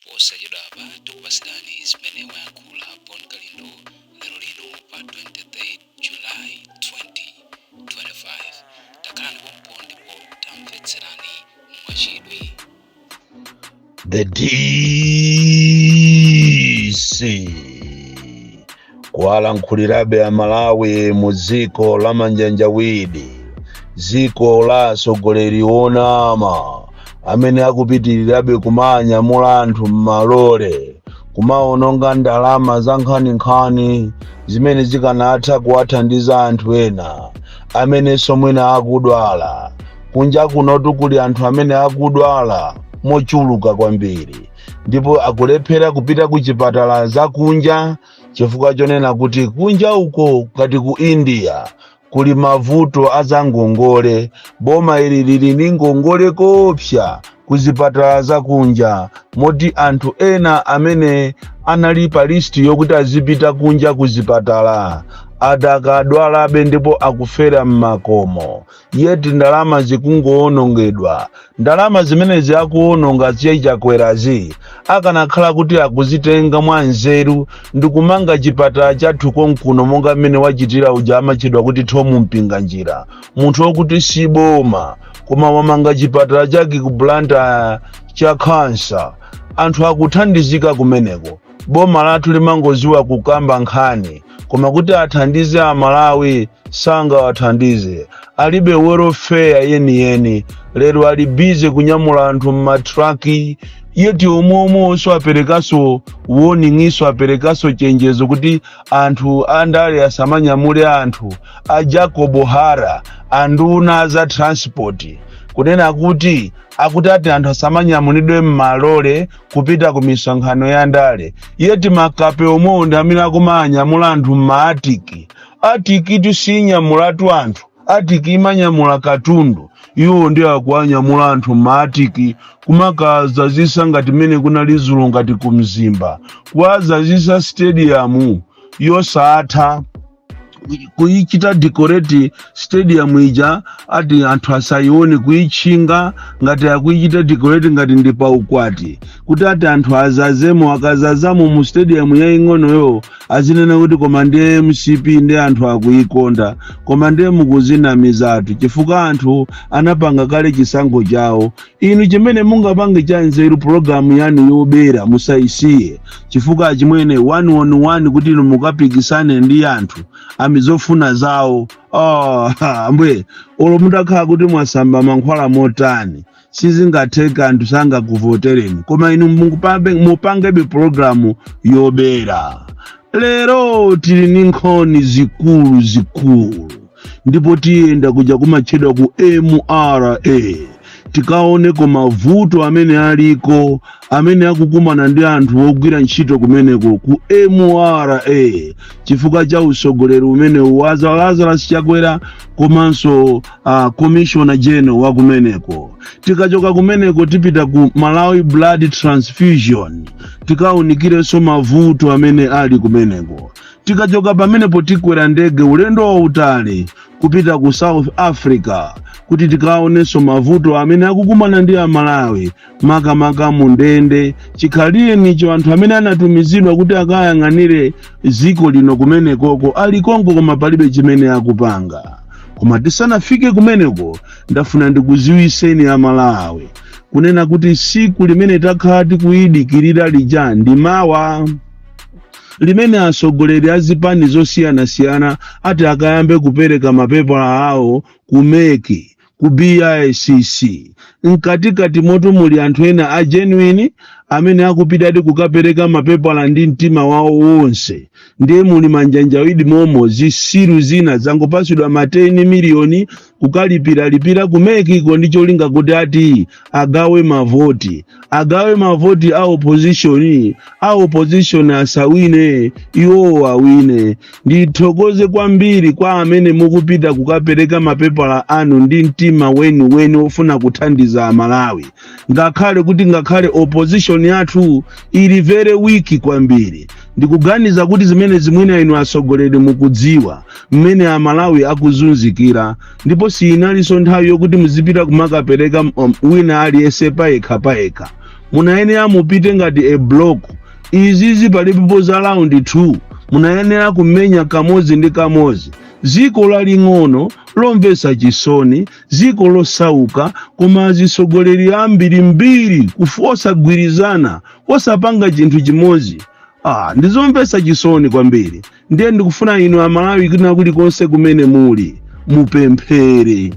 Posachedwapa tikupasirani zimene wayankhula Bon Kalindo lero lino pa 23 July 2025. Takhalani pompo ndipo tamvetserani mwachidwi. The DC kuwalankhulirabe Amalawi mu dziko la manjanjawidi, dziko la atsogoleri onama amene akupitirirabe kumanyamula anthu m'malole, kumaononga ndalama za nkhaninkhani zimene zikanatha kuwathandiza anthu ena amenenso mwina akudwala. Kunja kunotu kuli anthu amene akudwala mochuluka kwambiri ndipo akulephera kupita ku chipatala zakunja chifukwa chonena kuti kunja uko ngati ku India kuli mavuto azangongole. Boma ili lili ndi ngongole kopsa ku zipatala zakunja, moti anthu ena amene anali pa list yokuti azipita kunja ku zipatala adakadwalabe ndipo akufera m'makomo, yet ndalama zikungowonongedwa. Ndalama zimenezi akuwononga Chakwerazi, akanakhala kuti akuzitenga mwa nzeru ndikumanga chipatala chathu konkuno monga mmene wachitira uja amatchedwa kuti Thom Mpinganjira, munthu wokuti si boma koma wamanga chipatala chake ku Blantyre cha kansa, anthu akuthandizika kumeneko. Boma lathu limangoziwa kukamba nkhani, koma kuti athandize Amalawi sangawathandize, alibe welfare yeniyeni. Lero ali busy kunyamula anthu mmatraki, yet omweomwenso aperekaso warning, iso aperekaso chenjezo kuti anthu andale asamanyamule anthu. A Jacob Hara, anduna za transport, kunena kuti akuti ati anthu asamanyamulidwe m'malole kupita ku misonkhano ya ndale, yet makape omwewo ndi amene akumanyamula anthu m'ma Artic. Artic tusinyamulatu anthu, Artic imanyamula katundu. Iwo ndi akuanyamula anthu m'ma Artic kumakazazisa ngati mmene kunali zulo, ngati kumzimba kuwazazisa stadium yosatha kuyichita decorate stadium ija, ati anthu asayione, kuyitchinga ngati akuyichita decorate ngati ndi paukwati, kuti ati anthu azazemo. Akazazamo mu stadium yaying'onoyo azinena kuti koma ndiye MCP ndi anthu akuyikonda. Koma ndiye mukuzinamizatu, chifukwa anthu anapanga kale chisankho chawo. Inu chimene mungapange cha nzeru, pologalamu yanu yobera musayisiye, chifukwa chimwene one on one kuti inu mukapikisane ndi anthu amizofuna zawo, oh, mbwe olo mutakhala kuti mwasamba mankhwala motani, sizingatheka, anthu sangakuvotereni. Koma inu mupangebe pologalamu yobera. Lero tili ndi nkhani zikulu zikulu ndipo tiyenda kuja kumatchedwa ku MRA, tikaoneko mavuto amene aliko, amene akukumana ndi anthu ogwira ntchito kumeneko ku MRA chifukwa cha usogoleri umene wa Lazarus Chakwera komanso Commissioner General wa kumeneko. Tikachoka kumeneko tipita ku Malawi Blood Transfusion, tikawunikirenso mavuto amene ali kumeneko. Tikachoka pamenepo tikwera ndege ulendo wautali kupita ku South Africa kuti tikaonenso mavuto amene akukumana ndi Amalawi, makamaka mu ndende. Chikhalirenicho anthu amene anatumizidwa kuti akayang'anire dziko lino kumenekoko ali konko, koma palibe chimene akupanga. Koma tisanafike kumeneko, ndafuna ndikuziwiseni Amalawi kunena kuti siku limene takhala tikuyidikirira lija ndi mawa, limene atsogoleri a zipani zosiyanasiyana ati akayambe kupereka mapepala awo ku MEC, ku BICC. Mkatikati moto muli anthu ena a genuine amene akupitadi kukapereka mapepala ndi mtima wawo wonse, ndiye muli manjanjawidi momo zisiru zina zangopasidwa ma 10 miliyoni kukalipiralipira ku MEC ko ndi cholinga kuti ati agawe mavoti, agawe mavoti a opposition, a opposition asawine, iwowo awine. Ndithokoze kwambiri kwa amene mukupita kukapereka mapepala anu ndi mtima weniweni ofuna kuthandiza Amalawi, ngakhale kuti ngakhale opposition yathu ili very weak kwambiri. Ndikuganiza kuti zimene zimwina inu atsogoleri mukudziwa mmene Amalawi akuzunzikira, ndipo sinalinso nthawi yokuti muzipita kumakapereka wina aliyense payekha payekha. Munayenera mupite ngati a block. Izizi palipopo za round 2, munayenera kumenya kamodzi ndi kamodzi. Dziko laling'ono lomvetsa chisoni, dziko losauka, koma azisogoleri ambirimbiri osagwirizana, osapanga chinthu chimodzi. Ah, ndizomvetsa chisoni kwambiri. Ndiye ndikufuna inu Amalawi kwina kulikonse kumene muli, mupemphere,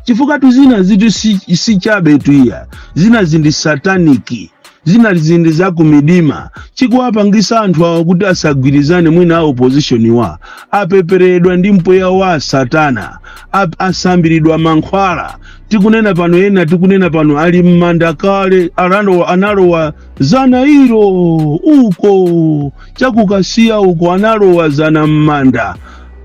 chifukwa tuzina zitu si chabe tuya. Zina zindi satanic, zina zindi za kumidima. Chikuwapangisa anthu awa kuti asagwirizane, mwina a opposition wa apeperedwa ndi mpweya wa satana, asambiridwa mankhwala. Tikunena pano, ena tikunena pano ali m'manda kale, analowa zana ilo uko chakukasiya uko, analowa zana m'manda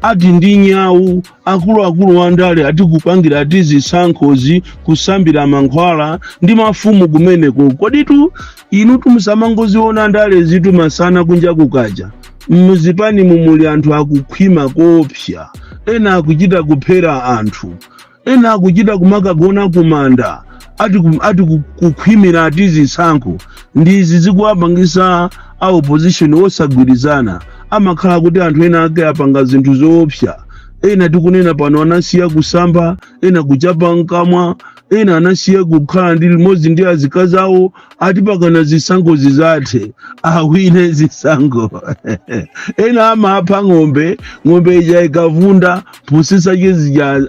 ati ndi nyawu. Akuluakulu andale atikupangira ati zisankhozi kusambira mankhwala ndi mafumu kumeneko. Koditu inu tumusamangoziona ndale zitu masana kunja kukacha. Muzipani mumuli anthu akukhwima koopsa, ena akuchita kuphera anthu, ena akuchita kumakagona kumanda ati kukhwimira ati zisankho. Ndizi zikuwapangisa a opposition osagwirizana. Amakhala kuti anthu ena ake apanga zinthu zoopsa. Ena tikunena pano anasiya kusamba, ena kuchapa mkamwa, ena anasiya kukhala ndi limodzi ndi azikazi awo, ati pakana zisankho zizathe, awine zisankho. Ena amapha ng'ombe, ng'ombe ija ikavunda, mphutsi zake zija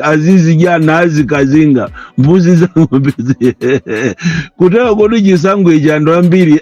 azizidya nazikazinga mbuzi za ng'ombe kutero kodi chisankho ichi anthu ambiri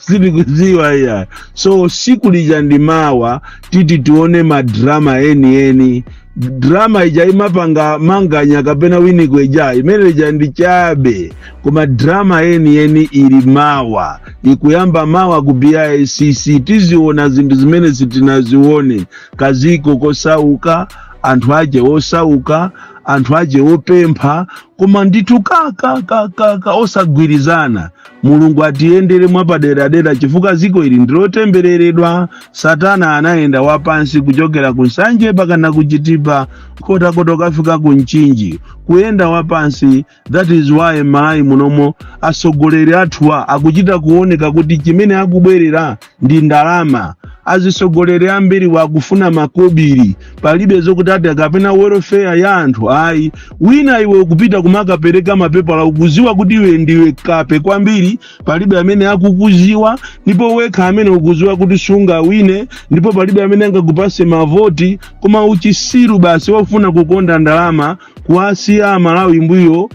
sitikudziwa iya. So siku lija ndi mawa, titi tione madrama enieni. Drama ija imapanga Manganya kapena Winiko ija, imene ija ndi chabe, koma drama enieni ili mawa, ikuyamba mawa ku BICC. Tiziona zinthu zimene sitinazione. Kaziko kosauka, anthu aje osauka, anthu aje opempha, koma ndithu kakakakaka osagwirizana. Mulungu atiyendere mwapaderadera, chifukwa ziko ili ndilotembereredwa. Satana anayenda wapansi kuchokera ku Nsanje pakana kuchitipa, Nkhotakota, kafika ku Mchinji, kuyenda wapansi. That is why Malawi munomo asogoleri athuwa akuchita kuoneka kuti chimene akubwerera ndi ndalama. Azisogoleri ambiri wakufuna makobiri, palibe zokuti ati kapena welfare ya anthu, ayi. Wina iwe ukupita kumakapereka mapepala, ukuziwa kuti iwe ndiwe kape kwambiri, palibe amene akukuziwa, ndipo wekha amene ukuziwa kuti sungawine, ndipo palibe amene angakupase mavoti, koma uchisiru basi wofuna kukonda ndalama, kuwasiya Amalawi mbuyo,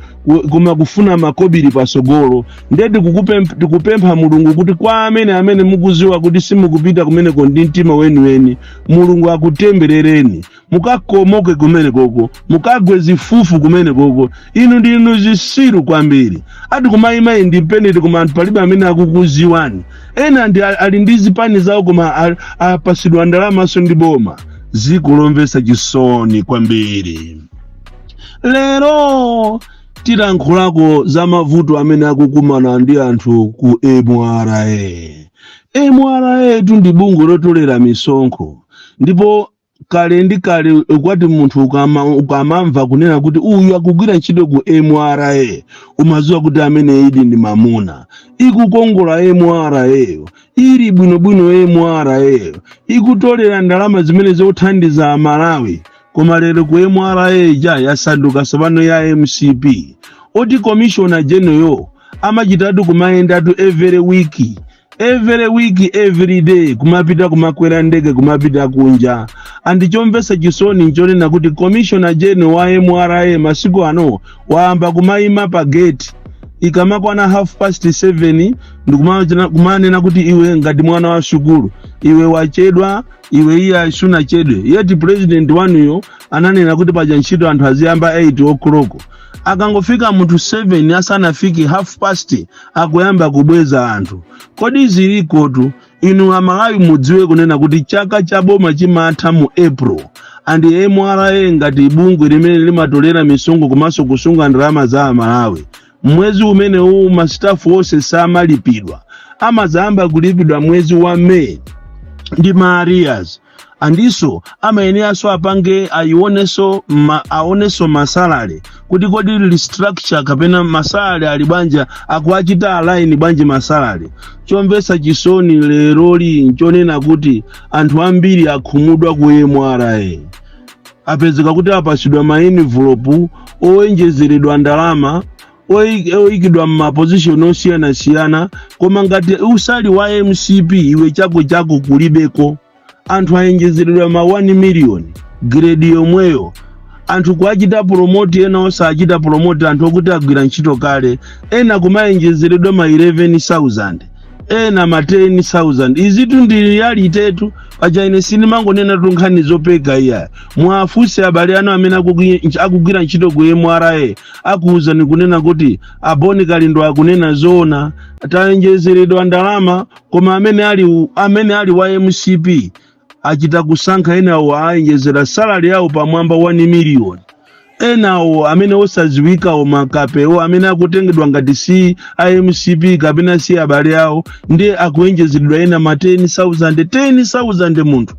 koma kufuna makobiri pasogolo. Ndiye tikupempha Mulungu kuti kwa amene mukuziwa kuti simukupita kumeneko ndi mtima weniweni, Mulungu akutemberereni, mukakomoke kumene koko, mukagwe zifufu kumene koko. Inu ndinu zisiru kwambiri, ati kumayima independent, koma anthu palibe amene akukuziwani. Ena ndi ali ndi zipani zawo, koma apasidwa ndalamaso ndi boma. Ziko lomvetsa chisoni kwambiri. Lero tilankhulako za mavuto amene akukumana ndi anthu ku MRA. MRA tu ndi bungwe lotolera misonkho, ndipo kale ndi kale kwati munthu ukamamva kunena kuti uyu akugwira ntchito ku MRA, umadziwa kuti amene idi ndi mamuna. Ikukongola MRA, ili bwinobwino MRA, ikutolera ndalama zimene zikuthandiza Amalawi. Koma lero ku MRA ija yasanduka tsopano ya MCP. Oti commissioner general amachitatu kumayendatu every week, every week, every day, kumapita kumakwera ndege kumapita kunja. Andichomvetsa chisoni nchonena kuti commissioner general wa MRA masiku ano wayamba kumayima pa gate ikamakwana 7:30 ndikumanena kuti, "Iwe ngati mwana wa sukulu, iwe wachedwa, iwe iye sunachedwe." Yeti president wanuyo ananena kuti paja ntchito anthu aziyamba 8 o'clock. Akangofika munthu 7 asanafike half past, akuyamba kubweza anthu. Kodi zilikotu? Inu Amalawi mudziwe kunena kuti chaka cha boma chimatha mu April, and MRA ngati bungwe limene limatolera misonkho komanso kusunga ndalama za Amalawi, mwezi umene uwu ma staff onse samalipidwa, amazayamba kulipidwa mwezi wa May ndi ma arrears. Andinso amayeneranso apange ayionenso aonenso ma salary kuti kodi restructure kapena ma salary ali bwanji, akuachita align bwanji ma salary. Chomvetsa chisoni leroli nchonena kuti anthu ambiri akhumudwa ku MRA. Apezeka kuti apasidwa ma envelope owenjezeredwa ndalama, oyikidwa m'ma position osiyanasiyana, koma ngati usali wa MCP, iwe chako chako kulibeko. Anthu ayenjezeredwa ma 1 million, grade yomweyo. Anthu kuachita promote, ena osachita promote, anthu okuti agwira ntchito kale. Ena kumayenjezeredwa ma 11,000, ena ma 10,000. Izitu ndi reality tu. Paja ine sindimangonena tu nkhani zopeka iya. Mwafunse abale anu amene akugwira ntchito ku MRA, akuwuzani kunena kuti a Bon Kalindo akunena zoona. Tayenjezeredwa ndalama, koma amene ali wa MCP achita kusankha. Enawo ayenjezera salary yawo pamwamba 1 million. Enawo amene osaziwikawo, makapewo amene akutengedwa ngati si iMCP kapena si abale awo, ndiye akuenjezeredwa ena ma 10,000, 10,000 munthu.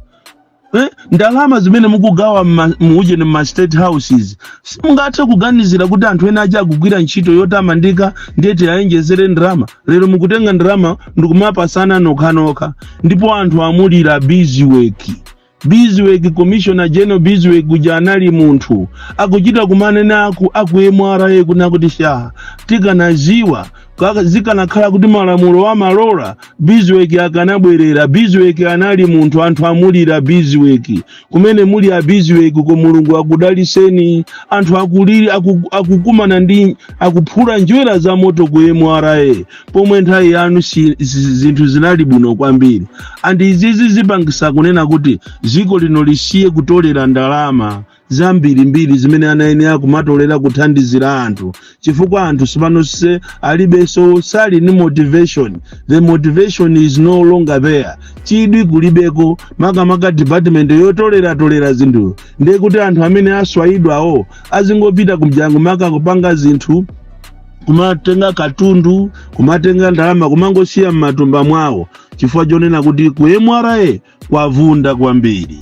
Ndalama zimene mukugawa muujeni mma state houses, simungathe kuganizira kuti anthu ena aja akugwira ntchito yotamandika, ndiye tiayenjezere ndalama? Lero mukutenga ndalama ndikumapasana nokhanokha, ndipo anthu amulira Biziwek. Biziwek, Commissioner General Biziwek kuja anali munthu akuchita kumanena aku MRA kuna kuti sha, tikanaziwa zikanakhala kuti malamulo amalola, Biziwek akanabwerera. Biziwek anali munthu. Anthu amulira Biziwek. Kumene muli a Biziwek ko, Mulungu akudaliseni. Anthu akuliri akukumana ndi akuphula njwera za moto ku MRA, pomwe nthawi yanu zinthu zinali bwino kwambiri. And izizi zipangisa kunena kuti dziko lino lisiye kutolera ndalama zambirimbiri zimene anayenera kumatolera kuthandizira anthu, chifukwa anthu sipano se alibenso, sali ni motivation. The motivation is no longer there. Chidwi kulibeko, makamaka department yotoleratolera zinthu. Ndiye kuti anthu amene aswayidwawo azingopita kumjango maka kupanga zinthu, kumatenga katundu, kumatenga ndalama, kumangosiya m'matumba mwawo, chifukwa chonena kuti ku MRA kwavunda kwambiri.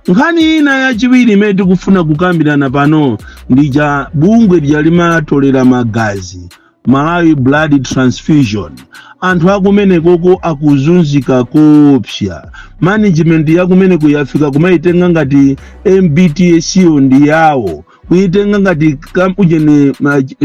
Nkhani ina yachiwiri imene tikufuna kukambirana pano ndi cha bungwe lija limatolera magazi, Malawi Blood Transfusion. Anthu akumenekoko akuzunzika koopsa. Management yakumeneko yafika kumayitenga ngati MBTS yo ndi yawo, kuitenga ngati ujeni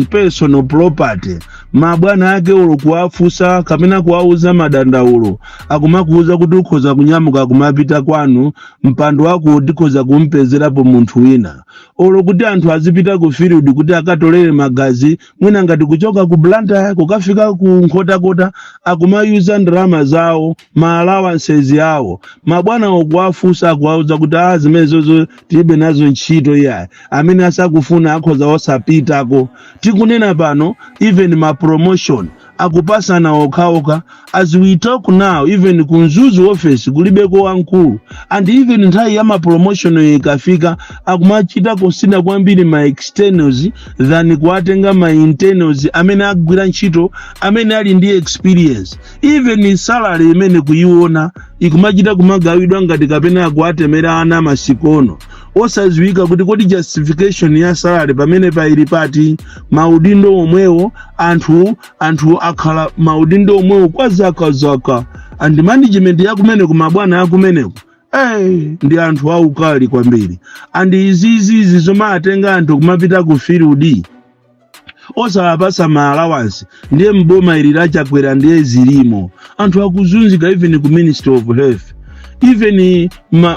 personal property. Mabwana ake olo kuwafusa kapena kuwauza madandaulo, akumakuuza kuti ukhoza kunyamuka kumapita kwanu, mpando wako ndikhoza kumpezerapo munthu wina. Olo kuti anthu azipita ku field kuti akatolere magazi, mwina ngati kuchoka ku Blantyre kukafika ku Nkhotakota, akumayuza ndalama zawo, ma allowances yawo. Mabwana okuwafusa akuwauza kuti a zimenezozo tilibe nazo ntchito iya, amene asakufuna akhoza osapitako. Tikunena pano, even ma promotion akupasana okhaokha. As we talk now, even ku Mzuzu office kulibeko wamkulu. And even nthawi ya ma promotion ikafika, akumachita consider kwambiri ma externals than kuwatenga ma internals amene agwira ntchito, amene ali ndi experience. Even salary imene kuiona ikumachita kumagawidwa ngati kapena akuwatemera ana masikono, osadziwika kuti kodi justification ya salary pamene paili pati. Maudindo omwewo, anthu akhala maudindo omwewo kwa zakazaka. And management yakumeneko, mabwana akumeneko, ndi anthu aukali kwambiri. And izizizi zomatenga anthu kumapita ku field osawapasa ma allowance, ndiye mboma ili lachakwera ndiye zilimo. Anthu akuzunzika, even ku Ministry of Health, even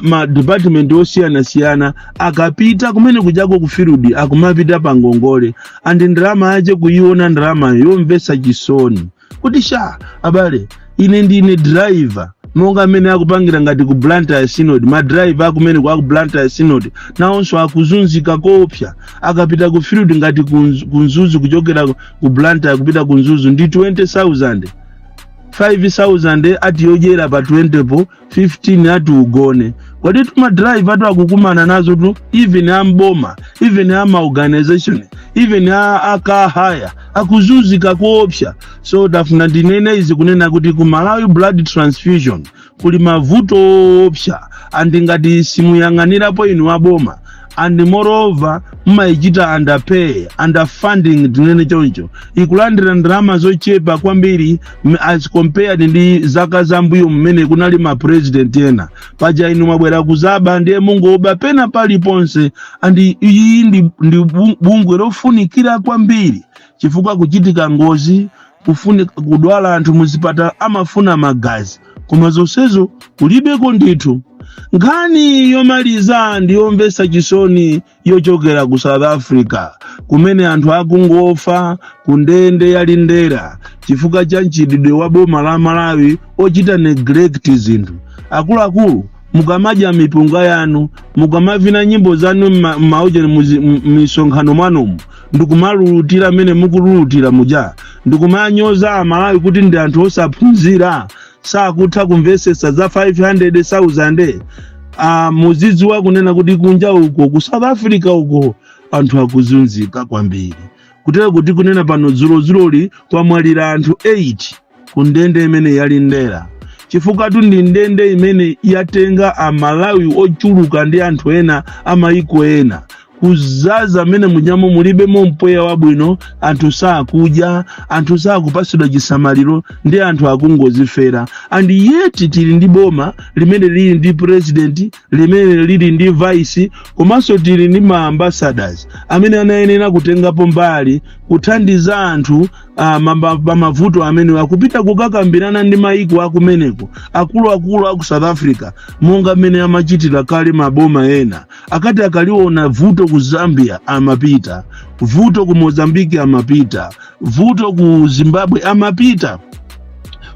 ma department osiyanasiyana. Akapita kumene kujako ku field, akumapita pa ngongole, and ndalama yache kuiona ndalama yomvetsa chisoni kuti sha, abale, ine ndine driver, monga amene akupangira ngati ku Blantyre Synod. Ma driver akumene kwa ku Blantyre Synod nawonso akuzunzika koopsa. Akapita ku field ngati ku Mzuzu, kuchokera ku Blantyre kupita ku Mzuzu ndi 20,000, 5000 ati yodyera pa 20 po, 15 ati ugone. Kodi tuma driver atu akukumana nazo tu, even amboma, even ama organization. Even a car hire akuzunzika koopsa. So tafuna ndinene izi kunena kuti ku Malawi Blood Transfusion kuli mavuto oopsa, and ngati simuyang'anirapo inu aboma, and moreover mmayichita underpay, underfunding, tinene choncho, ikulandira ndalama zochepa kwambiri as compared ndi zaka zambuyo mmene kunali ma president ena. Paja inu mwabwera kuzaba, ndiye mungoba pena paliponse. And iyi ndi bungwe lofunikira kwambiri, chifukwa kuchitika ngozi, kufunika kudwala anthu muzipatala, amafuna magazi, koma zonsezo kulibeko ndithu. Nkhani yomaliza ndiyomvetsa chisoni yochokera ku South Africa, kumene anthu akungofa ku ndende ya Lindela chifukwa cha mchitidwe wa boma la Malawi ochita neglect zinthu. Akuluakulu, mukamadya mipunga yanu, mukamavina nyimbo zanu m'maujeni, m'misonkhano mwanumu, ndikumalulutira mmene mukululutira muja, ndikumanyoza Amalawi kuti ndi anthu osaphunzira, sakutha kumvetsetsa za 500,000, muzidziwa kunena kuti kunja uko ku South Africa uko anthu akuzunzika kwambiri, kutero kuti kunena pano, dzulozuloli kwamwalira anthu 8 ku ndende imene ya Lindela, chifukwa tu ndi ndende imene yatenga Amalawi ochuluka ndi anthu ena amayiko ena. Kuzaza mmene munyamo, mulibemo mpweya wabwino, anthu sakudya, anthu sakupasidwa chisamaliro, ndi anthu akungozifera. And yet tili ndi boma limene lili ndi president, limene lili ndi vice, komanso tili ndi ma ambassadors amene anayenera kutengapo mbali kuthandiza anthu pamavuto amene akupita kukakambirana ndi maiko akumeneko, akuluakulu aku South Africa, monga mmene amachitira kale maboma ena. Akati akaliona vuto ku Zambia amapita, vuto ku Mozambique amapita, vuto ku Zimbabwe amapita,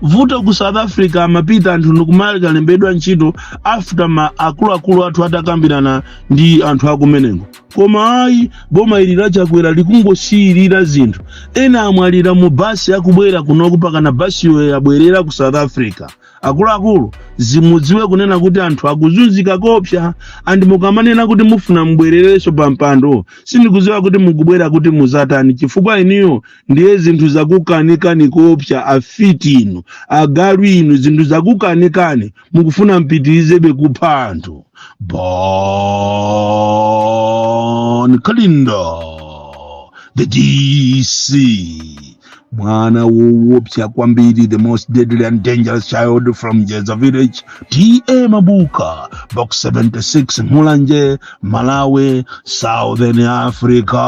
vuto ku South Africa amapita, anthu ndikumakalembedwa ntchito after ma akuluakulu athu atakambirana ndi anthu akumeneko. Koma ayi, boma ili laChakwera likungosiyirira zinthu. Ena amwalira mu basi akubwera kunoku, pakana basiyo yabwerera ku South Africa. Akuluakulu, zimudziwe kunena kuti anthu akuzunzika kopsa, and mukamanena kuti mufuna mubwererenso pa mpando, sindikudziwa kuti mukubwera kuti muzatani, chifukwa iniyo ndiye zinthu zakukanikani kopsa. Afiti inu, agalu inu, zinthu zakukanikani, mukufuna mpitirizebe kupha anthu. Bon Kalindo, the DC, mwana woopsa kwambiri, the most deadly and dangerous child from Jeza Village, T/A Mabuka, Box 76, Mulanje, Malawi, Southern Africa.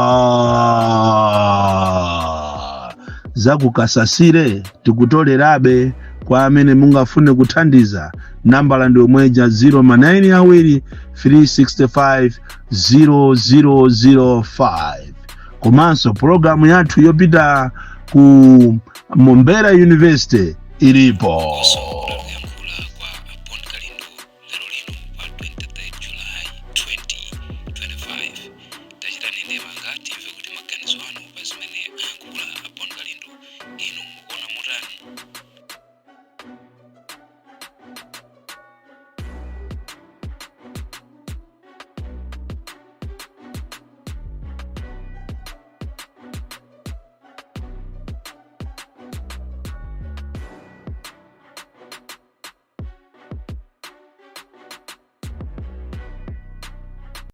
Zakukasasire tikutolerabe. Kwa amene mungafune kuthandiza, nambala ndi omweja, 0 ma 9 awiri 365 0005. Komanso pologalamu yathu yopita ku Mombera University ilipo. Komanso kuyankhula kwa Bon Kalindo lero lino pa 23 July 2025. Tachitani ndemanga.